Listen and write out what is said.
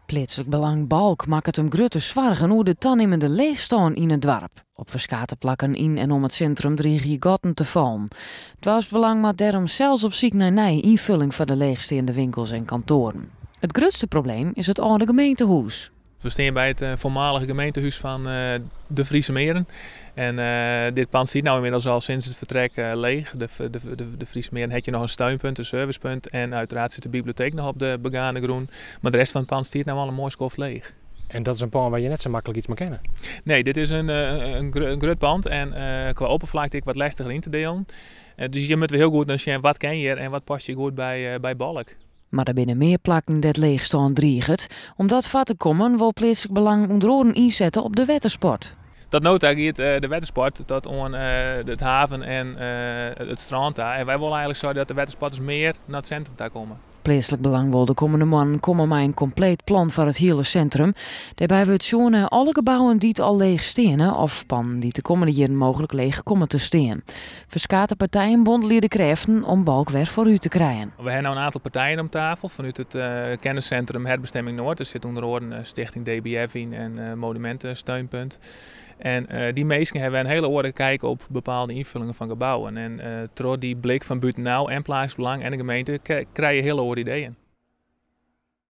Pleatslik Belang Balk makket him grutte soargen oer de tanimmende leechstân yn it doarp. Op ferskate plakken yn en om it sintrum driigje gatten te fallen. Doarpsbelang moat dêrom sels op syk nei nije ynfulling foar de leechsteande winkels en kantoaren. It grutste probleem is it âlde gemeentehûs. We stean by it foarmalige gemeentehûs fan de Friese Meren. En dit pand stiet no ynmiddels al sinds it fertrek leech. De Friese Meren hat hjir noch in steunpunt, in servicepunt en uiteraard sit de biblioteek noch op de begane grûn. Mar de rest fan it pand stiet no al in moai skoft leech. En dat is in pân wêr't je net sa maklik iets mei kinne. Nee, dit is in grut pand en kwa oppervlakte ek wat lestiger yn te dielen. Dus hjir moatte we hiel goed nei sjen wat kin hjir en wat past hjir goed by Balk. Mar der binne mear plakken dêr't leechstân driget. Om dat foar te kommen wol Pleatslik Belang ûnder oaren ynsette op de wettersport. Tot no ta giet de wettersport tot oan it haven en it strân ta. En wy wolle eigenlik sa dat de wettersporters mear nei it sintrum ta komme. Pleatslik Belang wol de kommende moannen komme mei in kompleet plan foar it hiele sintrum. Dêrby wurdt sjoen nei alle gebouwen dy't al leech steane of pannen dy't de kommende jierren mooglik leech komme te stean. Ferskate partijen bondelje de krêften om Balk wer foarút te krijen. We hawwe no in oantal partijen om tafel fanút it kenniscentrum Herbestemming Noord. Der sit ûnder oaren Stichting DBF yn en Monumentensteunpunt. En dy minsken hawwe wer in hiele oare kyk op bepaalde ynfullingen fan gebouwen. En troch dy blik fan bûtenôf en Pleatslik Belang en de gemeente krije je hiele oare ideeën.